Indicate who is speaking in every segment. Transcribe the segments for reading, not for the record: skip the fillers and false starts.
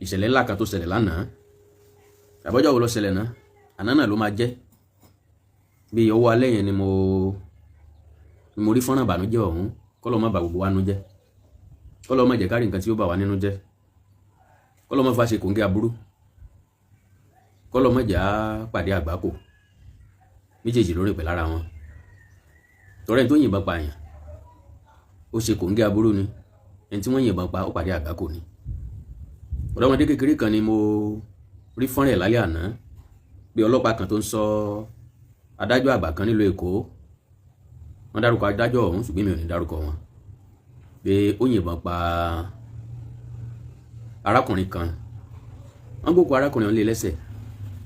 Speaker 1: Ìṣẹ̀lẹ̀ ńlá kan tó ṣẹlẹ̀ lánàá, àbọ́jọ́ wo ló ṣẹlẹ̀ náà? Àná náà ló máa jẹ́. Bí ọwọ́ alẹ́ yẹn ni mo rí fọ́nrán ìbànújẹ́ ọ̀hún. Kọ́lọ́ má bà gbogbo wa nú jẹ́, kọ́lọ́ má jẹ́ ká rí nǹkan tí ó bà wá nínú jẹ́, kọ́lọ́ má fa ṣe kòńgẹ́ aburú, kọ́lọ́ má jẹ́ á pàdé àgbákò méjèèjì lórí pẹ̀ lára wọn. Tọ́rẹ́ tó yìnbọn pààyàn, ó ṣe kòńgẹ́ aburú ni. Ẹni tí wọ́n yìnbọn pa, ó pàdé àgbákò ni. Ọ̀dọ́mọdé kékeré kan ni mo rí fọ́nrán ẹ̀ lálẹ́ àná, bí ọlọ́pàá kan tó ń sọ adájọ́ àgbà kan nílùú Èkó. Wọ́n dárúkọ adájọ́ ọ̀hún, ṣùgbọ́n mi ò ní dárúkọ wọn, pé ó yìnbọn pa arákùnrin kan. Wọ́n gbókù arákùnrin ọ̀hún lé lẹ́sẹ̀.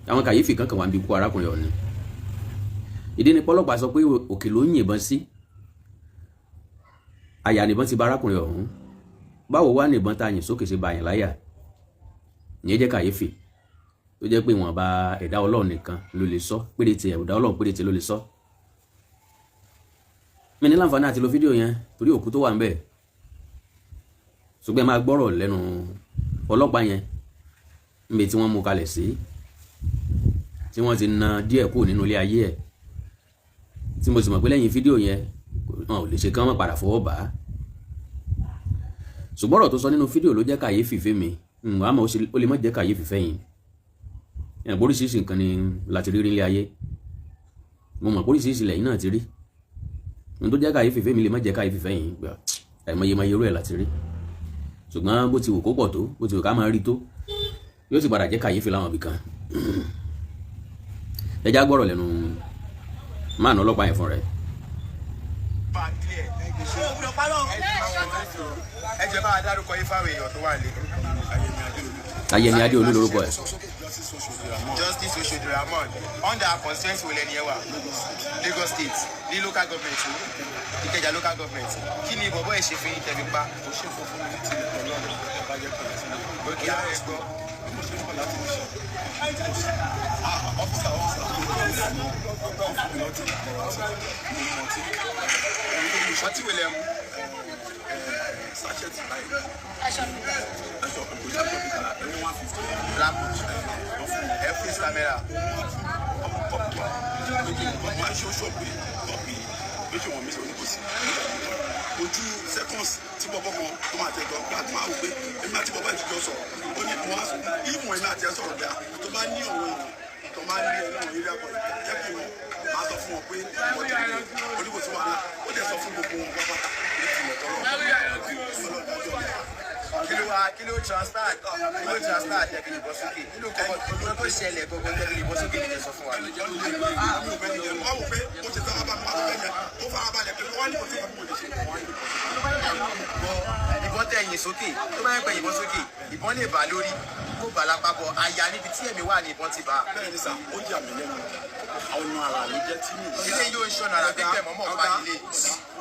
Speaker 1: Àwọn kàyéfì kan kan wà níbi ikú arákùnrin ọ̀hún ni. Ìdí ni pọ́lọ́pàá sọ pé òkè ló ń yìnbọn sí, àyà nìbọn ti bá arákùnrin ọ̀hún. Báwo wá nìbọn tá a yìn sókè ṣe bá yàn láyà? Ìyẹn jẹ́ kàyéfì tó jẹ́ pé ìwọ̀nba ẹ̀dá Ọlọ́run nìkan ló lè sọ péréte, ẹ̀dá Ọlọ́run péréte ló lè sọ. Mi ní láǹfààní àti lo fídíò yẹn torí òkú tó wà ń bẹ̀, ṣùgbọ́n ẹ máa gbọ́rọ̀ lẹ́nu ọlọ́pàá yẹn níbi tí wọ́n mú kalẹ̀ sí, tí wọ́n ti na díẹ̀ kúrò nínú ilé ayé ẹ̀, tí mo sì mọ̀ pé lẹ́yìn fídíò yẹn, wọn ò lè ṣe kán mọ́ padà fọwọ́ bà á. Ṣùgbọ́n ọ̀rọ̀ tó sọ nínú fídíò ló jẹ́ kàyéfì fún mi. Àmọ́ ó lè má jẹ́ kàyéfì fẹ́yìn ẹ̀. Oríṣiríṣi nǹkan ni láti rí nílé ayé. Mo mọ̀ oríṣiríṣi lẹ́yìn náà ti rí. Ohun tó jẹ́ kàyéfì fún mi lè má jẹ́ kàyéfì fẹ́yìn. Àìmọye máa irú ẹ̀ láti rí, ṣùgbọ́n bó ti wù kó pọ̀ tó, bó ti wù ká máa rí tó, yóò sì padà jẹ́ kàyéfì láwọn ibì kan. Ẹ já gbọ́rọ̀ lẹ́nu máàna ọlọ́pàá yẹn fún rẹ̀.
Speaker 2: Bá clear. Ẹ jẹ́ bá a dárúkọ yín fáwọn èèyàn tó wà lé.
Speaker 1: Ayẹni Adéolú lórúkọ ẹ̀.
Speaker 2: Justice Oshodi Ramon, under constituency wo lẹni ẹ wà? Lagos State, ní local government wo? Ìkẹjà local government. Kí ni bọ̀bọ̀ ẹ̀ ṣe fún yín tẹ̀lé pa?
Speaker 3: Ó ṣe fún fún mi tí Ọlọ́run ẹ bá jẹ́ kọ̀ọ̀lẹ́ sílẹ̀.
Speaker 2: Òkè ààrẹ gbọ́.
Speaker 3: Bí mo ṣe ń bọ̀ láti fi ṣe, officer, officer ó fún mi lọ́tí, mo mú ọtí.
Speaker 2: Ọtí wo lẹ mu?
Speaker 3: Sachet báyìí, ẹ̀ṣọ́ kò ṣe àjọ bíi ẹni 150.
Speaker 2: Black ẹ face camera.
Speaker 3: Ọmọ kọ́ọ̀pù wa méjì, wọ́n máa ń ṣe oṣù pé kọ́ọ̀pù yìí méjì, wọ́n mi sọ oníkòsí ojú seconds tí bọ́bọ́ kan tó máa tẹ̀ gbọ́ láti máa wò pé èmi àti bọ́bọ́ ìtijọ́ sọ̀rọ̀. Ó ní wọ́n á ìmọ̀ èmi àti ẹ̀ sọ̀rọ̀ bẹ́ẹ̀. Tó bá ní ọ̀rọ̀ èèyàn tó máa ń lé ẹnu eré àpọ̀, jẹ́ kí wọ́n máa sọ fún wọn pé wọ́n ti lè oníkòsí wàhálà. Ó dẹ̀ sọ fún gbogbo wọn pápátá ní ìtìlẹ̀ tọ́lọ́ ọlọ́dájọ́ mi.
Speaker 2: Kí ló wá, kí ló transfer tẹ̀lé ìbọn sókè? Kí ló kọ́kọ́, kí ló tó ṣẹlẹ̀ gbogbo tẹ̀lé ìbọn sókè ní sọ fún wa?
Speaker 3: Mi ò fẹ́ nìyẹn. Wọ́n wò pé ó ṣe sábà bá mi wá fẹ́ yẹn, ó farabalẹ̀ pé wọ́n ní kò sí nǹkan tí mo lè ṣe.
Speaker 2: Bọ ìbọn tẹ yìn sókè, tó bá yẹn pẹ ìbọn sókè, ìbọn lè bà lórí, kó bà lápá, bọ àyà níbi tí ẹ̀mí wà ní ìbọn ti bà.
Speaker 3: Bẹ́ẹ̀ ni sà, ó yà mí lẹ́nu, ọ̀nà àrà ló jẹ́ tí mi ò
Speaker 2: Ilé yóò ń ṣọ̀nà àrà pípẹ́ mọ́mọ́ pa nílé.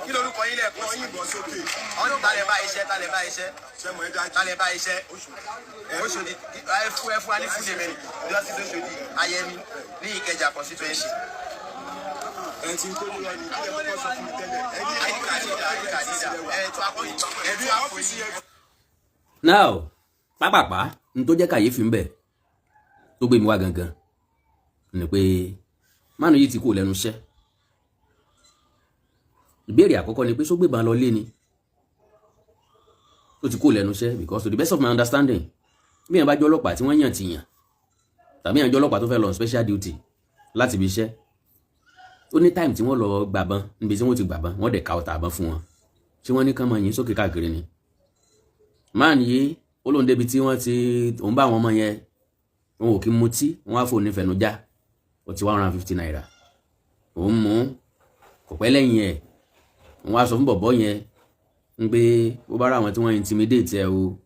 Speaker 2: Kí lorúkọ yín lẹ́ẹ̀kan sí?
Speaker 3: Yìnbọn sókè.
Speaker 2: Ọ̀n talẹ̀ bá iṣẹ́, talẹ̀ bá iṣẹ́?
Speaker 3: Sẹ́mo ẹ dájú.
Speaker 2: Talẹ̀ bá iṣẹ́? Oṣòdì. Ẹ fún wa ní fúlẹ̀ mẹ́rin. Justice Oṣòdì Ayẹni ní Ìkẹjà constituency.
Speaker 3: Ẹ ti ń kó lóra ní kí ẹ kọ́kọ́ sọ fún mi tẹ́lẹ̀ ẹni.
Speaker 2: ID card dídà, ID card dídà, ẹ tó àpò, ẹ tó àpò yìí.
Speaker 1: Now, pápápá, n tó jẹ́ kàyéfì ń bẹ̀ tó gbé mi wá gangan ni pé mánu yìí ti kú lẹ́nu iṣẹ́. Ìbéèrè àkọ́kọ́ ni pé sógbébọn lọ lé ni ó ti kú lẹ́nu iṣẹ́? Because to the best of my understanding, bí yẹn bá jẹ́ ọlọ́pàá tí wọ́n yàn tì yàn, tàbí yẹn jẹ́ ọlọ́pàá tó fẹ́ lọ on special duty láti ibi iṣẹ́, ó ní time tí wọ́n lọ gbàbọn níbi tí wọ́n ti gbàbọn, wọ́n dẹ̀ ka ọ̀tà àbọn fún wọn. Tí wọ́n ní kán máa yìn sókè káàkiri ni. Máà ní ó lóun débi tí wọ́n ti òun bá àwọn ọmọ yẹn, wọn ò kí mutí, wọn á fò nífẹ̀ẹ́nu já ó ti ₦150. Òun mú kò pẹ́ lẹ́yìn ẹ̀, wọ́n á sọ fún bọ̀bọ́ yẹn ń pé bó bá rà àwọn tí wọ́n intimidate ẹ o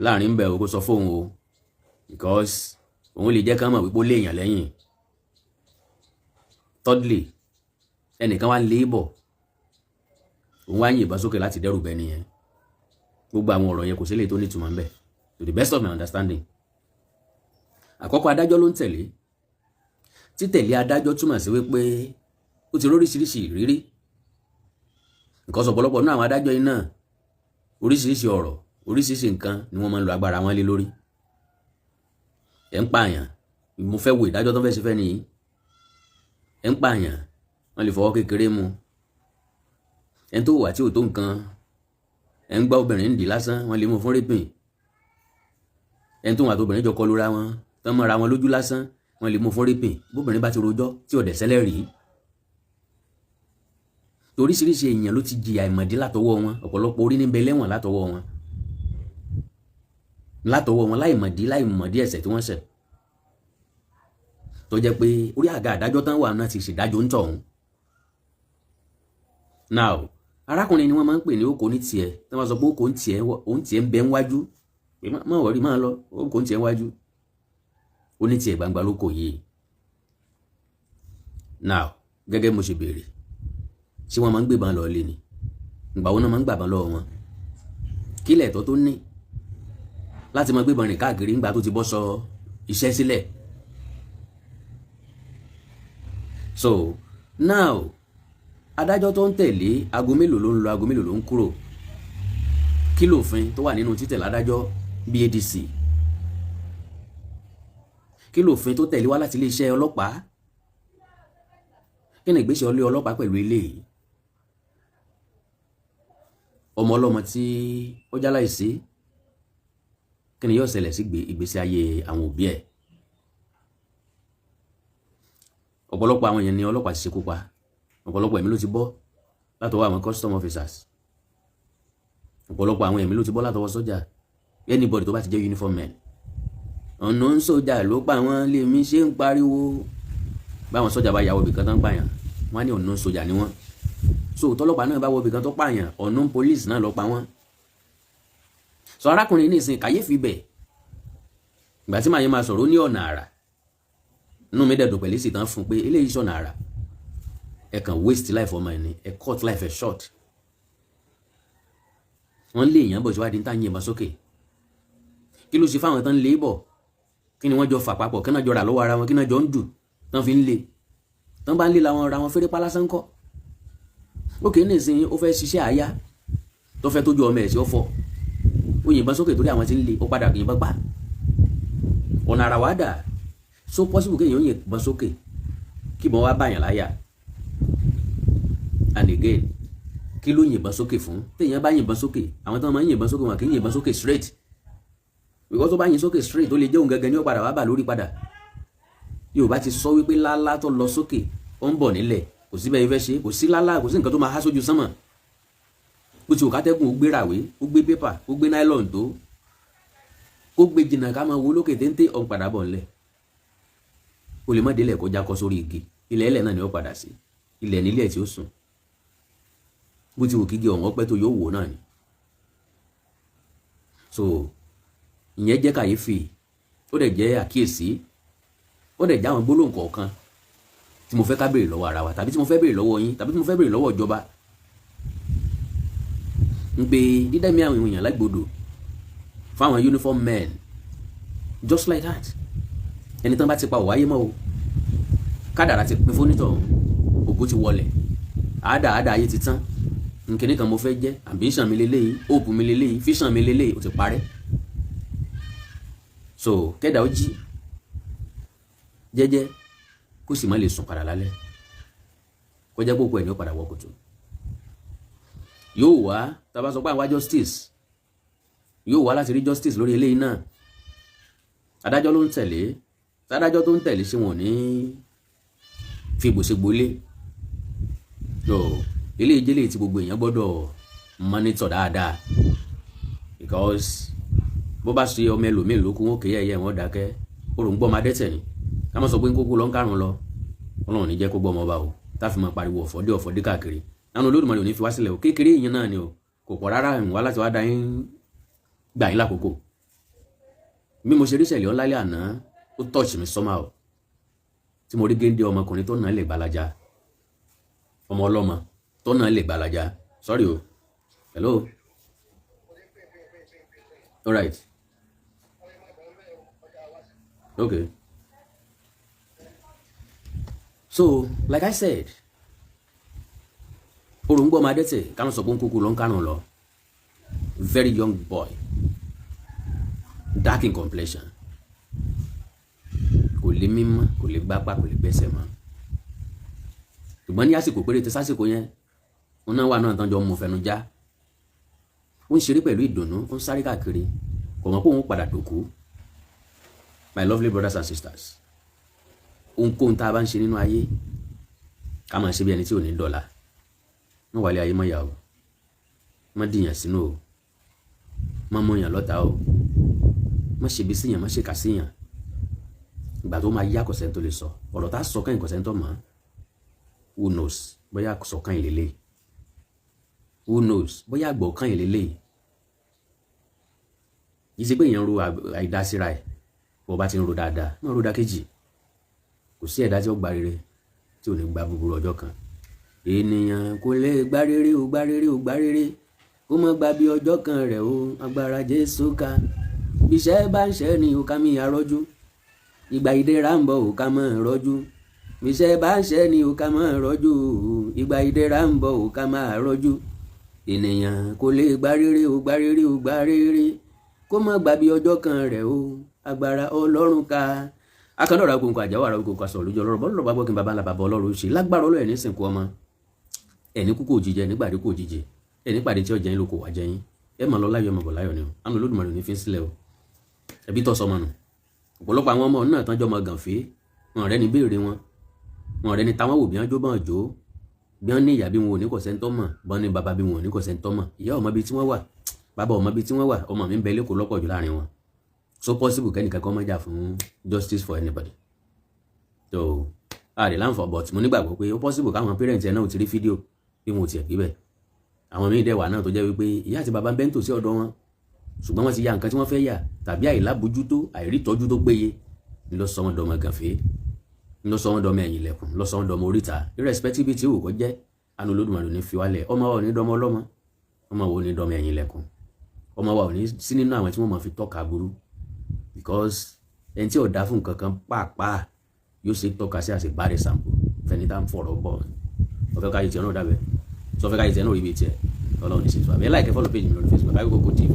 Speaker 1: láàrin ń bẹ̀ o, kó sọ fóun o, because òun lè jẹ́ ká mọ̀ wípé ó léèyàn lẹ́yìn. Thirdly, ẹnìkan wá ń lé bọ̀, òun wá ń yìnbọn sókè láti dẹ́rù bẹ́ẹ̀ nìyẹn. Gbogbo àwọn ọ̀rọ̀ yẹn, kò sí lè tó nítumọ̀ ńbẹ̀ to the best of my understanding. Àkọ́kọ́, adájọ́ ló ń tẹ̀lé. Títẹ̀lé adájọ́ túmọ̀ sí wípé ó ti róríṣiríṣi ìrírí nǹkan. Sọ̀pọ̀lọpọ̀ nínú àwọn adájọ́ yìí náà, oríṣiríṣi ọ̀rọ̀, oríṣiríṣi nǹkan ni wọ́n máa ń lo agbára wọn lé lórí. Ẹ̀ ń pààyàn, mo fẹ́ wo ìdájọ́ tó fẹ́ ṣe fẹ́ nìyí. Ẹ̀ ń pààyàn, wọ́n lè fọwọ́ kékeré mu ẹ̀ ń tó wà tí ò tó nǹkan. Ẹ̀ ń gbá obìnrin ń dì lásán, wọ́n lè mú fún raping. Ẹ̀ ń tó wà tó obìnrin jọ kọlu ra wọn tán, mọ́ra wọn lójú lásán, wọ́n lè mú fún raping, bóbìnrin bá ti rojọ́ tí ò dẹ̀ sẹ́lẹ̀ rí. Oríṣiríṣi èèyàn ló ti jìyà ìmọ̀dí látọwọ́ wọn. Ọ̀pọ̀lọpọ̀ orí níbẹ̀ lẹ́wọ̀n látọwọ́ wọn láìmọ̀dí ẹ̀ṣẹ̀ tí wọ́n ṣẹ̀, tó jẹ́ pé orí àga àdájọ́ tán wà náà ti ṣèdájọ́ ń tọ̀hún. Now, arákùnrin ni wọ́n máa ń pè ní oko ní tiẹ̀. Tí wọ́n sọ pé oko ní tiẹ̀, òun tiẹ̀ ń bẹ ń wájú pé má wọ̀rí, máa lọ, oko ní tiẹ̀ ń wájú, ó ní tiẹ̀ gbangba ló kò yìí. Now, gẹ́gẹ́ mo ṣe béèrè, ṣé wọ́n máa ń gbébọn lọ lé ni? Ìgbà wo náà máa ń gbàbọn lọ́wọ́ wọn? Kí lẹ̀tọ́ tó ní láti máa gbébọn rìn káàkiri ńgbà tó ti bọ́ sọ iṣẹ́ sílẹ̀? So now, adájọ́ tó ń tẹ̀lé, aago mélòó ló ń lọ, aago mélòó ló ń kúrò? Kí lòfin tó wà nínú títẹ̀lé adájọ́ BADC? Kí lòfin tó tẹ̀lé wá láti iléeṣẹ́ ọlọ́pàá? Kí ni ìgbésẹ̀ ọlé ọlọ́pàá pẹ̀lú eléyìí? Ọmọ ọlọ́mọ tí ó jáláìsí, kí ni yóò ṣẹlẹ̀ sí ìgbésí ayé àwọn òbí ẹ̀? Ọ̀pọ̀lọpọ̀ àwọn èèyàn ni ọlọ́pàá ti ṣekú pa. Ọ̀pọ̀lọpọ̀ ẹ̀mí ló ti bọ́ látọwọ́ àwọn custom officers. Ọ̀pọ̀lọpọ̀ àwọn ẹ̀mí ló ti bọ́ látọwọ́ sọ́jà, anybody tó bá ti jẹ́ uniform men. Ọ̀nà ń sọ́jà ló pa wọ́n. Lèmi ṣe ń pariwo, báwọn sọ́jà bá yàwó ibìkan tán pààyàn, wọ́n á ní ọ̀nà sọ́jà ni wọ́n. So tọ́lọ́pàá náà bá wọ ibìkan tó pààyàn, ọ̀nà police náà lọ pa wọ́n. So arákùnrin ní ìsìn, kàyéfì bẹ̀ ìgbà tí màá yẹn máa sọ̀rọ̀, ó ní ọ̀nà àrà. Inú mi dẹ̀dùn pẹ̀lú ìsìtàn fún pé eléyìí sọ̀nà àrà. Ẹ kàn waste life ọmọ ẹ ní, ẹ cut life ẹ short. Wọ́n lé èèyàn bọ̀ síwájú ní tá yìnbọn sókè. Kí ló ṣe fáwọn tán lé bọ̀? Kí ni wọ́n jọ fà papọ̀? Kí náà jọ rà lọ́wọ́ ara wọn? Kí náà jọ ń dù tán fi ń lé? Tán bá ń lé làwọn ra wọn fẹ́rẹ́ pálásán kọ́. Ókè, nísìnyí ó fẹ́ ṣiṣẹ́ àyà tó fẹ́ tójú ọmọ ẹ̀ sí ọ̀fọ̀, ó yìnbọn sókè torí àwọn tí ń lé, ó padà yìnbọn pa. Ọ̀nà àrà wá dà. So possible kéèyàn yìnbọn sókè kí ìbọn wá báyàn láyà? And again, kí ló yìnbọn sókè fún? Téèyàn bá yìnbọn sókè, àwọn tó máa ń yìnbọn sókè, wọn kì í yìnbọn sókè straight, because tó bá yìn sókè straight, ó lè jẹ́ òun gangan ní ó padà wá bà lórí padà. Yorùbá ti sọ wípé lálá tó lọ sókè, ó ń bọ̀ nílẹ̀. Kò sí bẹ́ẹ̀ fẹ́ ṣe, kò sí lálá, kò sí nǹkan tó máa há sójú sánmà. Bó ti wò kátẹ́gùn ó gbé ràwé, ó gbé pépà, ó gbé nylon, tó kó gbé jìnnà, ká máa wo lókè téńté, ọ̀n padà bọ̀ ńlẹ̀. Ó lè má délẹ̀ kó jákọ́ sórí igi. Ilẹ̀ ẹlẹ̀ náà ni ó padà sí, ilẹ̀ nílẹ̀ tí ó sùn. Bó ti wò kígi ọ̀hún ọpẹ́ tó, yóò wò náà ni. So ìyẹn jẹ́ kàyéfì, ó dẹ̀ jẹ́ àkíyèsí, ó dẹ̀ jẹ́ àwọn gbólóhùn kọ̀ọ̀kan tí mo fẹ́ ká béèrè lọ́wọ́ ara wa, tàbí tí mo fẹ́ béèrè lọ́wọ́ yín, tàbí tí mo fẹ́ béèrè lọ́wọ́ ìjọba, ń pé dídẹ́mi àwọn èèyàn lágbodò fáwọn uniform men just like that. Ẹni tán bá ti pa, ò wáyé mọ́ o. Kádàrá ti pín fónítọ̀, ògo ti wọlẹ̀, àádá àádá ayé ti tán. Nkíní kan mo fẹ́ jẹ́, ambition mi leléyìí, hope mi leléyìí, vision mi leléyìí, ó ti parẹ́. So kẹ́dà ó jí jẹ́jẹ́, kó sì má lè sùn padà lálẹ́, kó jẹ́ kókó ẹ̀ ní ó padà wọ kòtò. Yóò wá tá a bá sọ pé àwa justice, yóò wá láti rí justice lórí eléyìí náà. Adájọ́ ló ń tẹ̀lé, adájọ́ tó ń tẹ̀lé, ṣé wọn ò ní fi gbòṣegbólé? So eléyìí jẹ́lẹ̀ tí gbogbo èèyàn gbọ́dọ̀ monitor dáadáa, because bó bá ṣe ọmọ ẹlòmíì lókun, wọn kéye ẹyẹ wọn dákẹ́. Ó rò ń gbọ́ ọmọ adẹ́tẹ̀ ni. Ká má sọ pé ń kókó lọ ń kárùn lọ. Ọlọ́run ní jẹ́ kó gbọ́ ọmọ ọba o, táfi máa pariwo ọ̀fọ̀ dé, ọ̀fọ̀ dé káàkiri. Àwọn Olódùmarè ò ní fi wá sílẹ̀ o. Kékeré ìyẹn náà ni o, kò pọ̀ rárá. Ìwà láti wá dá yín gbà yín lákòókò. Bí mo ṣe rí ìṣẹ̀lẹ̀ ọ̀lálẹ́ àná, ó touch mi somehow, tí mo rí géńdé ọmọkùnrin tó nà lè gbalaja, ọmọ ọlọ́mọ tó nà lè gbalaja. Sorry o. Hello, all right, okay. So like I said, oròǹgbọ́ ọmọ adẹ́tẹ̀, káwọn sọ pé ń kúkú ló ń kárùn lọ. Very young boy, dark in complexion. Kò lè mímọ́, kò lè gbápá, kò lè gbẹ́sẹ̀ mọ́. Ṣùgbọ́n ní àsìkò péréte sásìkò yẹn, wọn náà wà náà tán jọ mú fẹnu já. Ó ń ṣeré pẹ̀lú ìdùnnú, ó ń sáré káàkiri, kò mọ̀ pé òun padà dòkú. My lovely brothers and sisters, ohunkóhun tá a bá ń ṣe nínú ayé, ká máa ṣe bí ẹni tí ò ní dọ̀la. Má wàlé ayé mọ́ yà o, má dìyàn sínú o, má mọ̀yàn lọ́ta o, má ṣebi síyàn, má ṣèkà síyàn. Ìgbà tó máa yá, kọ̀sẹ́ tó lè sọ ọ̀rọ̀ tá a sọ kẹ́yìn, kọ̀sẹ́ tó mọ̀. Who knows bóyá sọ kẹ́yìn lélẹ̀? Who knows bóyá gbọ́ kẹ́yìn lélẹ̀? Yìí ṣe pé èèyàn ń ro àìdásíra ẹ̀. Bó bá ti ń ro dáadáa, má ro dákejì. Kò sí ẹ̀dá tí ó gba rere tí ò ní gba búburú ọjọ́ kan. Ènìyàn kò lè gba rere ó, gba rere ó, gba rere kó mọ́ gba bí ọjọ́ kan rẹ̀ o. Agbára Jésù ká. Bíṣẹ́ bá ń ṣẹ́ ni ó ká mi àrọ́jú, ìgbà ìdẹ̀ra ń bọ̀, ó ká mọ́ rọ́jú. Bíṣẹ́ bá ń ṣẹ́ ni ó ká mọ́ rọ́jú, ìgbà ìdẹ̀ra ń bọ̀, ó ká máa rọ́jú. Ènìyàn kò lè gba rere ó, gba rere ó, gba rere kó mọ́ gba bí ọjọ́ kan rẹ̀ o. Agbára Ọlọ́run ká. Akandọ̀rọ̀ agbóǹkọ àjáwọ̀ ara gbogbo aṣọ lójú ọlọ́rọ̀ bọ́lọ́rọ̀ bá gbọ́ kí n bàbá ńlá bàbá Ọlọ́run ṣe lágbára Ọlọ́run. Ẹ̀ ní sìnkú ọmọ, ẹ̀ ní kúkú òjijì, ẹ̀ nígbàdí kú òjijì, ẹ̀ nípàdé tí ọjà yín ló kò wá jẹyìn. Ẹ̀ mọ̀ lọ láyọ̀, mọ̀ bọ̀ láyọ̀ ni o. Àánú Olódùmarè ní fi ń sílẹ̀ o. Ẹbí tọ́ sọmọ nù, ọ̀pọ̀lọpọ̀ àwọn ọmọ náà tán jọmọ gànfẹ́, wọn rẹ́ ni béèrè wọn, wọn rẹ́ ni táwọn wò bí wọ́n jó bọ́n jó, bí wọ́n ní ìyá bí wọn ò ní, kò sẹ́ńtọ́ mọ̀, bọ́n ní bàbá bí wọn ò ní, kò sẹ́ńtọ́ mọ̀, ìyá ọmọ bí tí wọ́n wà, bàbá ọmọ bí tí wọ́n wà. Ọmọ mi ń bẹ lẹ́kọ̀ọ́ lọ́pọ̀ jù láàrin wọn. So possible kẹ́nìkan kan má jà fún justice for anybody. So àdè láǹfọ̀, but mo nígbàgbọ́ pé ó possible káwọn parents ẹ̀ náà ò ti rí fídíò bí wọn ò tiẹ̀ gbé bẹ̀. Àwọn míì dẹ̀ wà náà tó jẹ́ wípé ìyá àti bàbá ń bẹ́ ń tòsí ọ̀dọ̀ wọn, ṣùgbọ́n wọ́n ti ya nǹkan tí wọ́n fẹ́ yà, tàbí àìlábójútó, àìrítọ́jú tó péye ń lọ sọ wọn dọmọ gànfẹ́, ń lọ sọ wọn dọmọ ẹ̀yìn lẹ̀kùn, ń lọ sọ wọn dọmọ oríta. Irrespective tí òwò kọ́ jẹ́, àánú Olódùmarè ní fi wálẹ̀. Ọmọ wa ò ní dọmọ ọlọ́mọ, ọmọ wa ò ní dọmọ ẹ̀yìn lẹ̀kùn, ọmọ wa ò ní sí nínú àwọn tí wọ́n máa fi tọ́ka burú, because ẹni tí ò dá fún nǹkan kan pàápàá yóò ṣe tọ́ka sí as a bad example fẹ́ni tá ń fọ̀rọ̀ bọ̀. Ọ̀fẹ́ káyé tiẹ̀ náà dábẹ́ sọfẹ́ káyé tiẹ̀ náà rí ibi tiẹ̀. Ọlọ́run ní ṣètò àbẹ́. Like, follow page mi lórí Facebook, Awikonko TV.